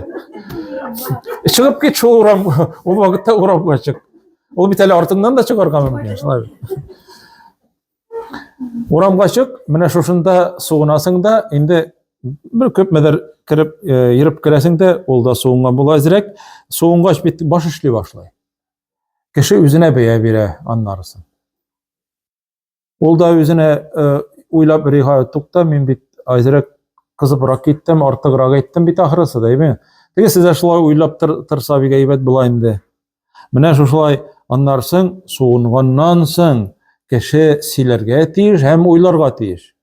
S1: Чыгып кит шул урам, ул вакытта урамга чык. Ул бит әле артыңнан да чыгарга мөмкин, шулай бит. Урамга чык, менә шушында суынасың да, инде бер күпмедер кереп, э, йөреп керәсең дә, ул да суынган була әзрәк. Суынгач бит баш эшли башлый. Кеше үзенә бәя бирә аннарысын. Ул да үзенә э, уйлап рига, тукта, мин бит әзрәк кызыбрак киттем, артыграк әйттем бит ахрысы, дәйме? Теге сезә шулай уйлап тор, торса бик әйбәт була инде. Менә шушылай аннарсың суынганнан соң кеше сөйләргә тиеш һәм уйларга тиеш.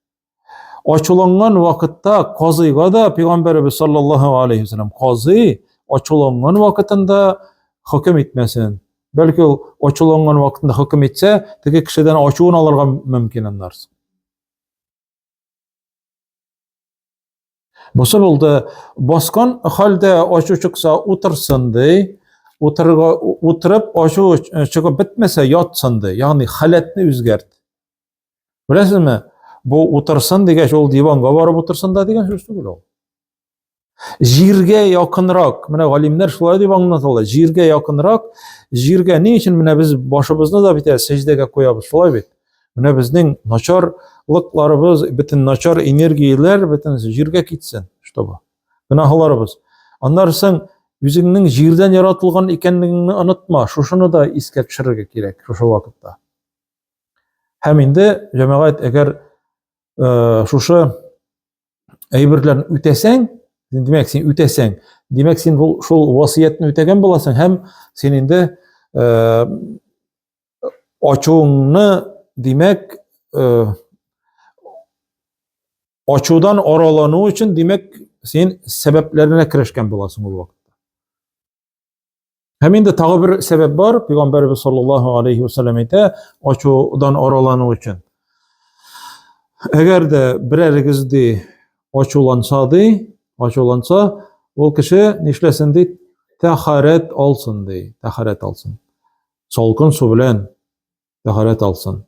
S1: Ачуланган вакытта казыйга да пәйгамбәребез саллаллаһу алейхи вәсәлләм казый ачуланган вакытында хөкем итмәсен. Бәлки ул ачуланган вакытында хөкем итсә, теге кешедән ачуын алырга мөмкин аннарсы. Бусы булды. Баскан хәлдә ачу чыкса, утырсын ди. Утырга утырып ачу чыгып бетмәсә, ятсын ди. Ягъни халәтне үзгәрт. Беләсезме? Бу утырсын дигәч, ул диванга барып утырсын да дигән сүз түгел ул. Җиргә якынрак, менә галимнәр шулай дип аңлаталар. Җиргә якынрак, җиргә ни өчен менә без башыбызны да бит сәҗдәгә куябыз, шулай бит? Менә безнең начарлыкларыбыз, бөтен начар энергияләр бөтен җиргә китсен, чтобы гөнаһларыбыз. Аннары соң үзеңнең җирдән яратылган икәнлегеңне онытма. Шушыны да искә төшерергә кирәк шушы вакытта. Һәм инде җәмәгать, әгәр э, шушы әйберләрне үтәсәң, димәк, син үтәсәң, димәк, син шул васыятьне үтәгән буласың һәм син инде э, ачуыңны, димәк, э, ачудан аралану өчен, димәк, син сәбәпләренә керешкән буласың ул вакытта. Һәм инде тагы бер сәбәп бар, Пәйгамбәрбез саллаллаһу алейхи вәсәлләм әйтә, ачудан аралану өчен. Әгәр дә берәрегез ди ачуланса ди, ачуланса, ул кеше нишләсен ди? Тәхарәт алсын ди, тәхарәт алсын. Салкын су белән тәхарәт алсын.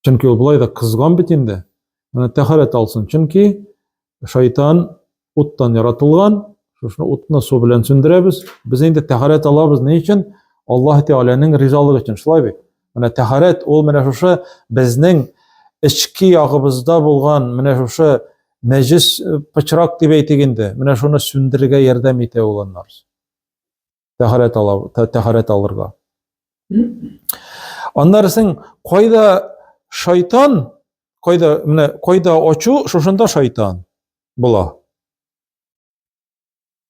S1: Чөнки ул болай да кызган бит инде. Менә тәһарәт алсын. Чөнки шайтан уттан яратылган. Шушны утны су белән сүндерәбез. Без инде тәһарәт алабыз ни өчен? Аллаһ Тәгаләнең ризалыгы өчен. Шулай бит. Менә тәһарәт ул менә шушы безнең эчке ягыбызда булган менә шушы нәҗес э, пычрак дип әйтик инде. Менә шуны сүндерергә ярдәм итә ул аннары. Тәһарәт ала, тәһарәт алырга. Аннары соң кайда шайтан, кайда менә кайда ачу, шушында шайтан була.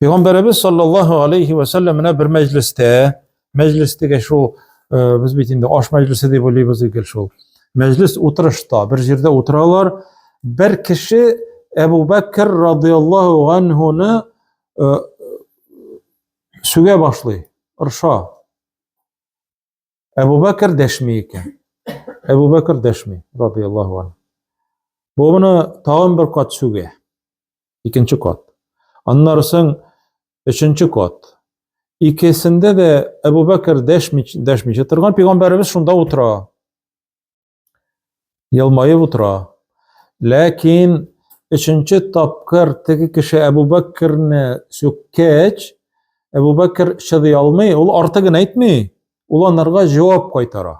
S1: Пәйгамбәребез саллаллаһу алейхи ва саллям менә бер мәҗлестә, мәҗлес дигәч шул э, без бит инде аш мәҗлесе дип уйлыйбыз икән шул. Мәҗлес утырышта, бер җирдә утыралар. Бер кеше Әбу Бәкр радияллаһу анһуны э, сүгә башлый, ырша. Әбу Бәкер дәшми икән. Әбу Бәкер дәшми, радияллаһу анһу. Бу моны тагын бер кат сүгә. Икенче кат. Аннары соң өченче кат. Икесендә дә Әбу Бәкер дәшми, дәшмичә торган, пәйгамбәребез шунда утыра. Елмаеп утыра. Ләкин өченче тапкыр теге кеше Әбу Бәкерне сүккәч, Әбу Бәкер чыдый алмый, ул артыгын әйтми, ул анарга җавап кайтара.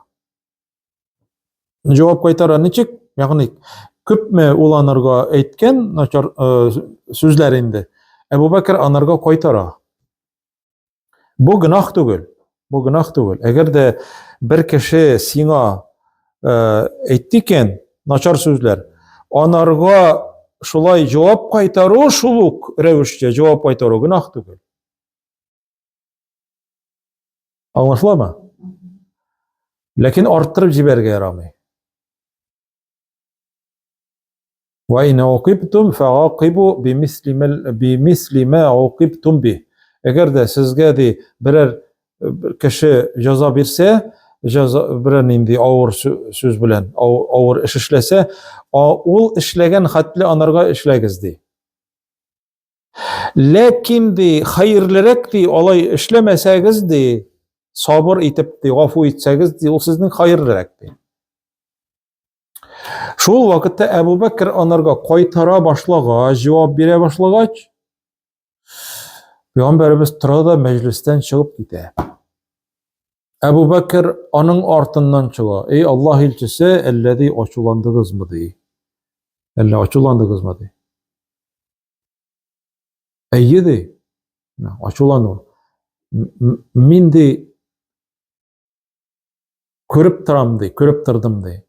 S1: Җавап кайтара ничек? Ягъни күпме ул анарга әйткән начар э, сүзләр инде. Әбу Бәкер анарга кайтара. Бу гөнаһ түгел. Бу гөнаһ түгел. Әгәр дә бер кеше сиңа э, әйтте икән начар сүзләр, анарга шулай җавап кайтару шул ук рәвешчә җавап кайтару гөнаһ түгел. Аңлашыламы? Ләкин арттырып җибәрергә ярамый. Ва ин уқибтум фаақибу бимисли ма уқибтум би. Әгәр дә сезгә ди берәр кеше җәза бирсә, җәза берәр нинди авыр сүз белән авыр эш эшләсә, ул эшләгән хәтле анарга эшләгез ди. Ләкин ди, хәерлерәк ди, алай эшләмәсәгез ди, сабыр итеп ди, гафу итсәгез ди, ул сезнең хәерлерәк ди. Шул вакытта Әбу Бәкр анарга кайтара башлагач, җавап бирә башлагач, Пәйгамбәребез тора да мәҗлестән чыгып китә. Әбу Бәкр аның артыннан чыга. Эй Аллаһ илчесе, әллә ди ачуландыгызмы ди? Әллә ачуландыгызмы ди? Әйе ди. Ачулану. Мин ди күреп торам ди, күреп тордым ди.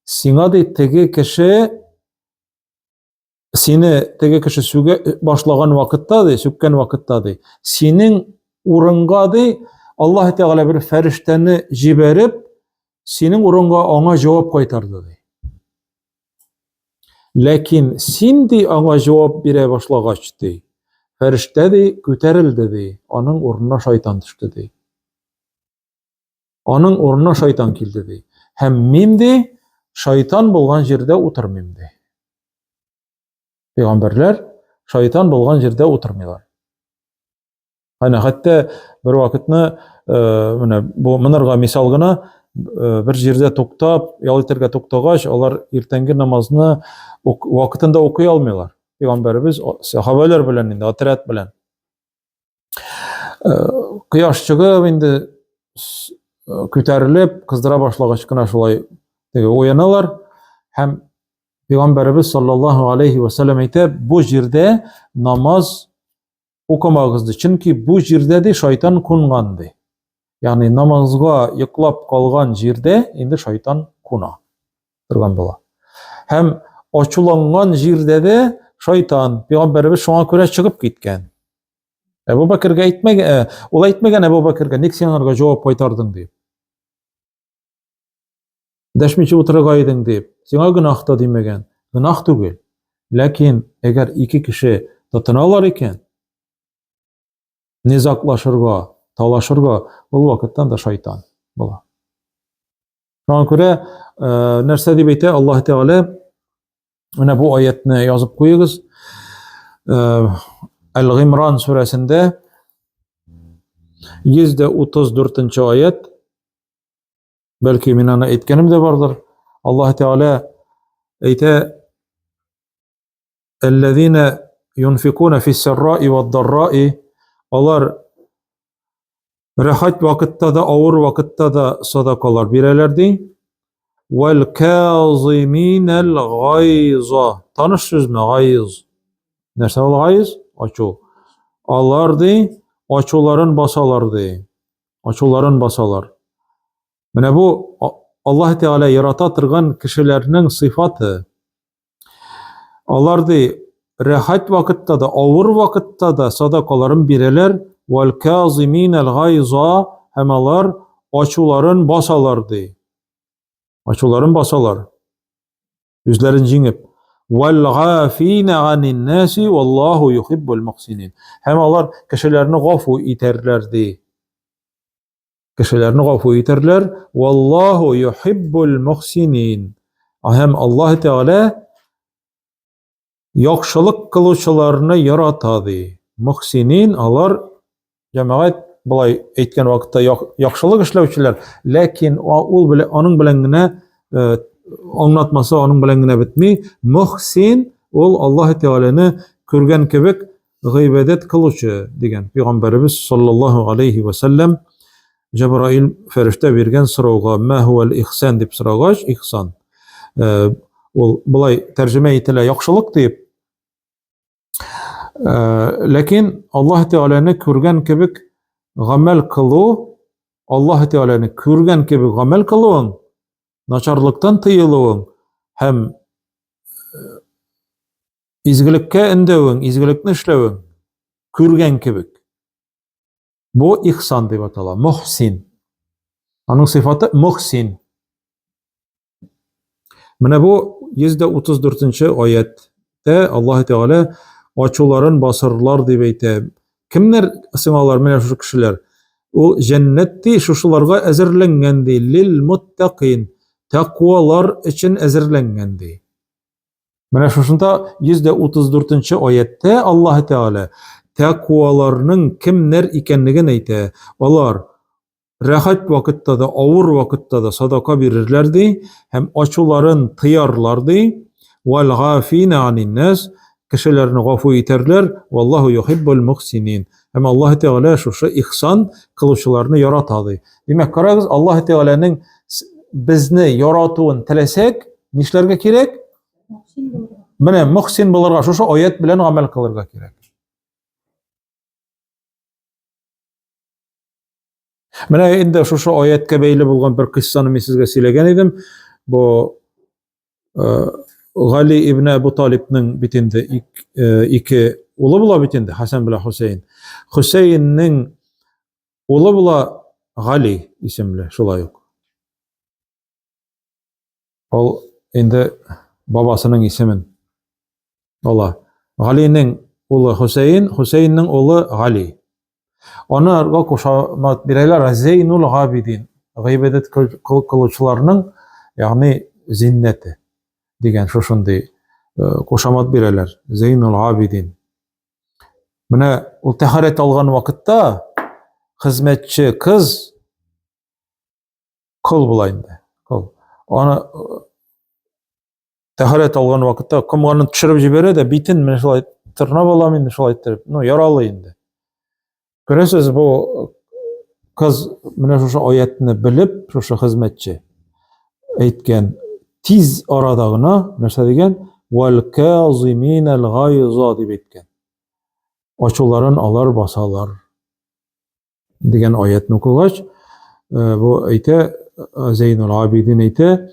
S1: Сиңа ди теге кеше сине теге кеше сүгә башлаган вакытта ди, сүккән вакытта ди, синең урынга ди Аллаһ Тәгалә бер фәрештәне җибәреп, синең урынга аңа җавап кайтарды ди. Ләкин син ди аңа җавап бирә башлагач ди, фәрештә ди күтәрелде ди, аның урынына шайтан төште ди. Аның урынына шайтан килде ди. Һәм мин ди шайтан булган җирдә утырмыйм ди. Пәйгамбәрләр шайтан булган җирдә утырмыйлар. Әнә хәтта бер вакытны э, менә бу монарга мисал гына э, бер җирдә туктап, ял итәргә туктагач, алар иртәнге намазны вакытында укый алмыйлар. Пәйгамбәребез сахабәләр белән инде отряд белән. Э, кояш чыгып инде э, күтәрелеп кыздыра башлагач кына шулай теге уяналар һәм пәйгамбәребез саллаллаһу алейхи вәсәлләм әйтә бу җирдә намаз укымагыз ди чөнки бу җирдә ди шайтан кунган ди ягъни намазга йоклап калган җирдә инде шайтан куна торган була һәм ачуланган җирдә дә шайтан пәйгамбәребез шуңа күрә чыгып киткән Әбу Бәкергә әйтмәгән, э, ул әйтмәгән Әбу Бәкергә, ник син анарга җавап кайтардың дип. Дәшмичә утырырга идең дип. Сиңа гөнаһ та димәгән. Гөнаһ түгел. Ләкин әгәр ике кеше тотыналар икән, низаклашырга, талашырга, ул вакыттан да шайтан була. Шуңа күрә, э, нәрсә дип әйтә Аллаһ Тәгалә? Менә бу аятны язып куегыз. Э, Әл-Гыймран сүрәсендә 134 аят. Бәлки мин аны әйткәнем дә бардыр. Аллаһ Тәгалә әйтә: Әлләзина юнфикуна фис-сарраи вад-дарраи алар рәхәт вакытта да, авыр вакытта да садакалар бирәләр ди. Вәл казиминәл гайза. Таныш сүзме гайз? Нәрсә ул гайз? Ачу. Алар ди, ачуларын басалар ди. Ачуларын басалар. Менә бу Аллаһ Тәгалә ярата торган кешеләрнең сыйфаты. Алар ди, рәхәт вакытта да, авыр вакытта да садакаларын бирәләр, вәл казиминәл гайза, һәм алар ачуларын басалар ди. Ачуларын басалар. Үзләрен җиңеп. Вәл гафина анин наси валлаху юхиббул мухсинин. Һәм алар кешеләрне гафу итәрләр ди. Кешеләрне гафу итәрләр. Валлаху юхиббул мухсинин. Һәм Аллаһ Тәгалә яхшылык кылучыларны ярата ди. Мухсинин алар җәмәгать былай әйткән вакытта яхшылык эшләүчеләр, ләкин ул белән аның белән генә э, аңлатмасы аның белән генә бетми. Мухсин ул Аллаһ Тәгаләне күргән кебек гыйбадәт кылучы дигән пәйгамбәребез саллаллаһу алейхи ва сәлләм Җәбраил фәрештә биргән сорауга мә хуәл ихсан дип сорагач, ихсан. Ул болай тәрҗемә ителә яхшылык дип. Ләкин Аллаһ Тәгаләне күргән кебек гамәл кылу, Аллаһ Тәгаләне күргән кебек гамәл кылуың, начарлыктан тыелуың һәм изгелеккә өндәвең, изгелекне эшләвең күргән кебек. Бу ихсан дип атала, мөхсин. Аның сыйфаты мөхсин. Менә бу 134 аятта Аллаһ Тәгалә ачуларын басырлар дип әйтә. Кемнәр соң алар менә шушы кешеләр? Ул җәннәт ди, шушыларга әзерләнгән ди, лил муттакин, тәкъвалар өчен әзерләнгән ди. Менә шушында 134 нче аятта Аллаһ Тәгалә тәкъваларның кемнәр икәнлеген әйтә. Алар рәхәт вакытта да, авыр вакытта да садака бирерләр ди һәм ачуларын тыярлар ди. Вал гафина анин нас кешеләрне гафу итәрләр. Валлаһу юхиббул мухсинин. Һәм Аллаһ Тәгалә шушы ихсан кылучыларны ярата ди. Димәк, карагыз, Аллаһ Тәгаләнең безне яратуын теләсәк, нишләргә кирәк? Менә мөхсин булырга, шушы аят белән гамәл кылырга кирәк. Менә инде шушы аяткә бәйле булган бер кыссаны мин сезгә сөйләгән идем. Бу э, Гали ибн Әбу Талибның бит инде э, ике улы була бит инде, Хәсән белән Хөсәен. Хөсәеннең улы була Гали исемле, шулай ук. Ул инде бабасының исемен ала. Галинең улы Хөсәен, Хөсәеннең улы Гали. Аны кушамат бирәләр Зейнул Габидин, гыйбадәт кылучыларның, ягъни зиннәте дигән шушындый э, кушамат бирәләр. Зейнул Габидин. Менә ул тәһарәт алган вакытта хезмәтче кыз кол була инде. Кол. Аны э, тәһарәт алган вакытта комганын төшереп җибәрә дә битен менә шулай тырнап алам инде шулай иттереп. Ну, яралы инде. Күрәсез, бу кыз менә шушы аятны белеп, шушы хезмәтче әйткән, тиз арада гына нәрсә дигән? Вал казиминал гайза дип әйткән. Ачуларын алар басалар. дигән аятны укыгач, э, бу әйтә, э, Зәйнул Абидин әйтә,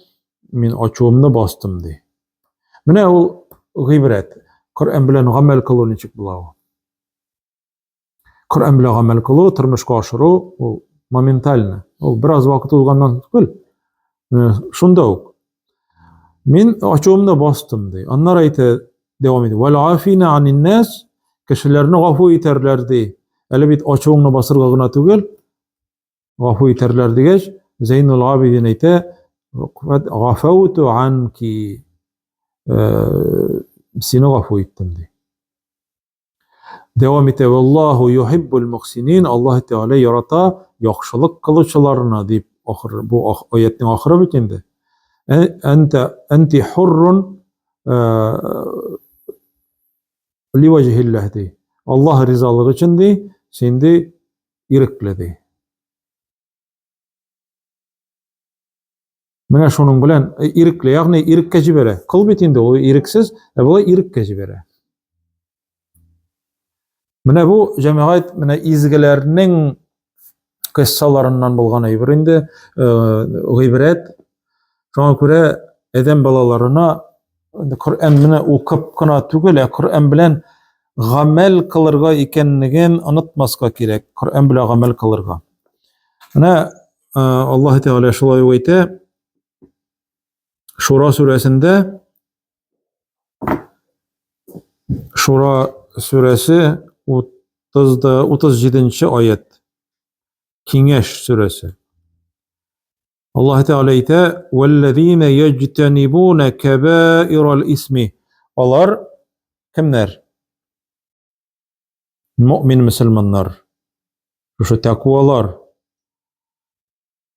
S1: мин ачуымны бастым ди. Менә ул гыйбрәт. Коръән белән гамәл кылу ничек була ул? Коръән белән гамәл кылу, тормышка ашыру ул моментально. Ул бераз вакыт узганнан түгел. Э, шунда ук. Мин ачуымны бастым ди. Аннары әйтә, дәвам итә. Вәл афина анин нас, кешеләрне гафу итәрләр ди. Әле бит ачуыңны басырга гына түгел, гафу итәрләр дигәч, Зәйнул Абидин әйтә, гафауту анки, э, сине гафу иттем ди. Дәвам итә, Валлаху юхиббул мухсинин, Аллаһ Тәгалә ярата яхшылык кылучыларны дип, ахыр, бу аятның ахыры бит инде. Әнтә әнти хуррун ливаҗһилләһ ди. Аллаһ ризалыгы өчен ди, син ди ирекле ди. Менә шуның белән э, ирекле, ягъни иреккә җибәрә. Кыл бит инде ул ирексез, ә болай иреккә җибәрә. Менә бу җәмәгать, менә изгеләрнең кыссаларыннан булган әйбер инде, э, гыйбрәт. Шуңа күрә адәм балаларына Коръән менә укып кына түгел, ә Коръән белән гамәл кылырга икәнлеген онытмаска кирәк. Коръән белән гамәл кылырга. Менә Аллаһ Тәгалә шулай ук әйтә, Шура сүрәсендә Шура сүрәсе 37 аят. Киңәш сүрәсе. Аллаһ Тәгалә әйтә: "Вәлләзина яҗтанибуна кәбаирал исми". Алар кемнәр? Мөмин мөселманнар. Шушы тәкъвалар.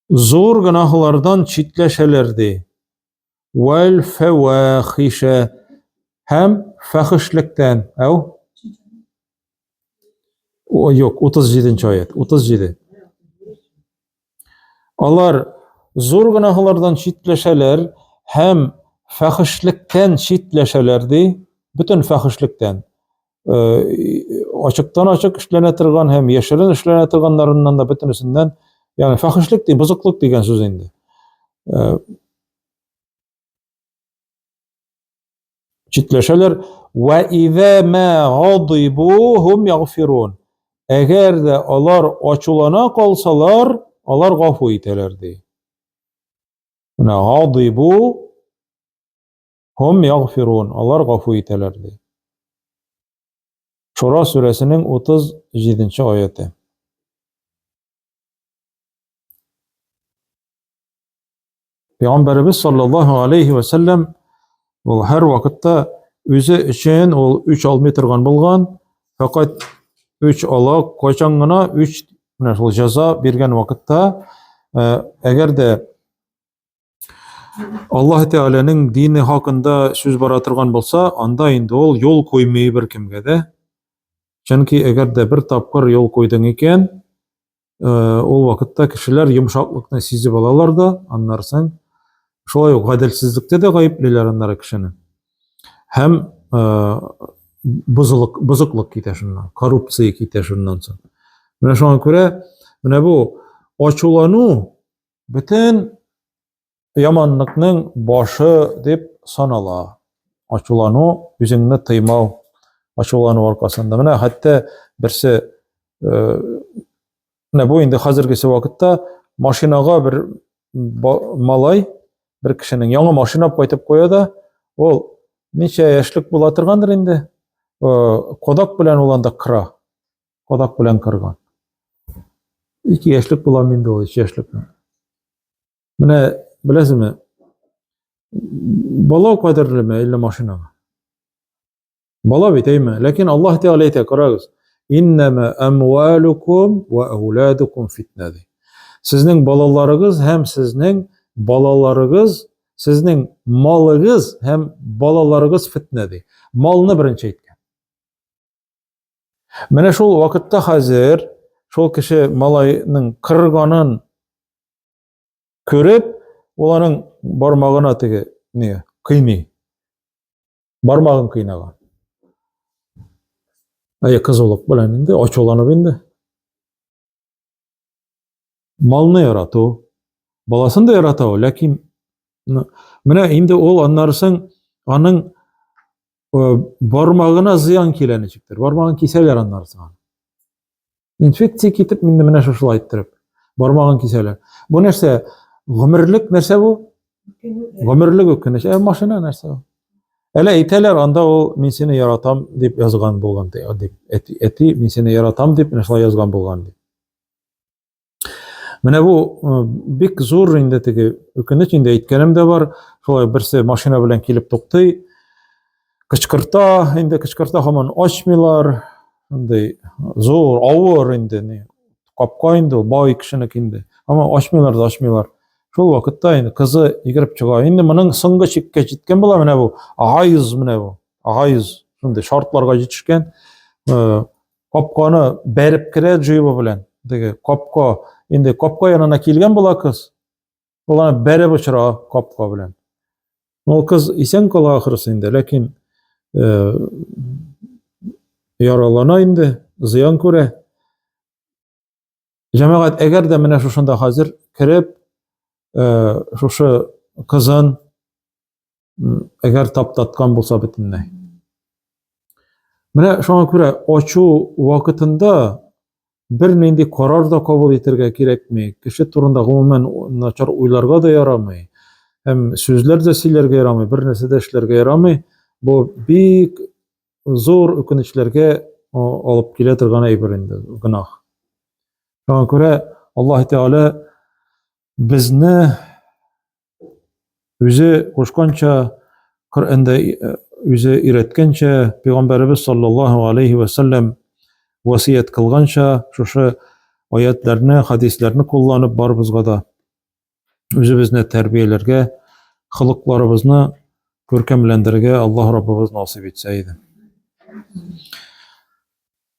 S1: Зур гөнаһлардан читләшәләр ди. Вәл фәвахиша һәм фәхешлектән. Әү? О, юк, 37 аят, 37. Алар зур гөнаһлардан читләшәләр һәм фәхешлектән читләшәләр ди, бөтен фәхешлектән. Ачыктан ачык эшләнә торган һәм яшерен эшләнә торганнарыннан да бөтенесеннән, ягъни фәхешлек ди, бозыклык дигән сүз инде. Читләшәләр. Вә изә мә гадибу хум ягфирун. Әгәр дә алар ачулана калсалар, алар гафу итәләр ди. Менә гадибу хум ягфирун. Алар гафу итәләр ди. Шура сүрәсенең 37 аяты. Пәйгамбәребез саллаллаһу алейхи ва сәлләм ул һәр вакытта үзе өчен ул үч алмый торган булган, фәкать үч ала, кайчан гына үч менә шул җәза биргән вакытта, э, әгәр дә Аллаһ Тәгаләнең дине хакында сүз бара торган булса, анда инде ул юл куймый беркемгә дә. Чөнки әгәр дә бер тапкыр юл куйдың икән, ул вакытта кешеләр йомшаклыкны сизеп алалар да, аннары соң шулай ук гаделсезлектә дә гаеплиләр аннары кешене. Һәм бозылык, бозыклык китә шуннан, коррупция китә шуннан соң. Менә шуңа күрә менә бу ачулану бөтен яманлыкның башы дип санала. Ачулану, үзеңне тыймау, ачулану аркасында. Менә хәтта берсе менә бу инде хәзергесе вакытта машинага бер малай, бер кешенең яңа машина алып кайтып куя да, ул ничә яшьлек була торгандыр инде, кодак белән ул анда кыра. Кадак белән кырган. 2 яшьлек була инде ул, 3 яшьлек. Менә беләсезме, бала кадерлеме әллә машинамы? Бала бит, әйме? Ләкин Аллаһ Тәгалә әйтә, карагыз. Иннәмә әмвалукум ва әүладукум фитнә ди. Сезнең балаларыгыз һәм сезнең балаларыгыз, сезнең малыгыз һәм балаларыгыз фитнә ди. Малны беренче әйткән. Менә шул вакытта хәзер шул кеше малайның кырганын күреп, ул аның бармагына теге не кыйный. Бармагын кыйнаган. Әйе, кызулык белән инде, ачуланып инде. Малны ярату, баласын да ярата ул, ләкин менә инде ул аннары соң аның бармагына зыян килә ничектер. Бармагын кисәләр аннары соң. Инфекция китеп, инде менә шушылай иттереп, бармагын кисәләр. Бу нәрсә? Гомерлек нәрсә бу? Гомерлек үкенеч. Ә машина нәрсә ул? Әле әйтәләр, анда ул мин сине яратам дип язган булган дип. Әти, әти мин сине яратам дип менә шулай язган булган дип. Менә бу э, бик зур инде теге үкенеч инде әйткәнем дә бар. Шулай берсе машина белән килеп туктый. Кычкырта, инде кычкырта һаман ачмыйлар. Шундый зур, авыр инде ни. Капка инде, бай кешенеке инде. Һаман ачмыйлар да ачмыйлар. Шул вакытта инде кызы йөгереп чыга. Инде моның соңгы чиккә җиткән була менә бу. Агайыз менә бу. Агайыз шундый шартларга җитешкән. Э, капканы бәреп керә джибы белән. Теге капка, инде капка янына килгән була кыз. Ул аны бәреп очыра капка белән. Ул кыз исән кала ахрысы инде, ләкин э, яралана инде, зыян күрә. Җәмәгать, әгәр дә менә шушында хәзер кереп, э, шушы кызын әгәр таптаткан булса бөтенләй. Менә шуңа күрә ачу вакытында бернинди карар да кабул итәргә кирәкми. Кеше турында гомумән начар уйларга да ярамый. Һәм сүзләр дә сөйләргә ярамый, бер нәрсә дә эшләргә ярамый. Бу бик зур үкенечләргә алып килә торган әйбер инде, гөнаһ. Шуңа күрә Аллаһ Тәгалә безне үзе кушканча, Коръәндә э, үзе өйрәткәнчә, Пәйгамбәребез саллаллаһу алейхи ва саллям васыять кылганча, шушы аятларны, хадисләрне кулланып барыбызга да үзебезне тәрбияләргә, холыкларыбызны күркәмләндерергә Аллаһ Раббыбыз насыйп итсә иде.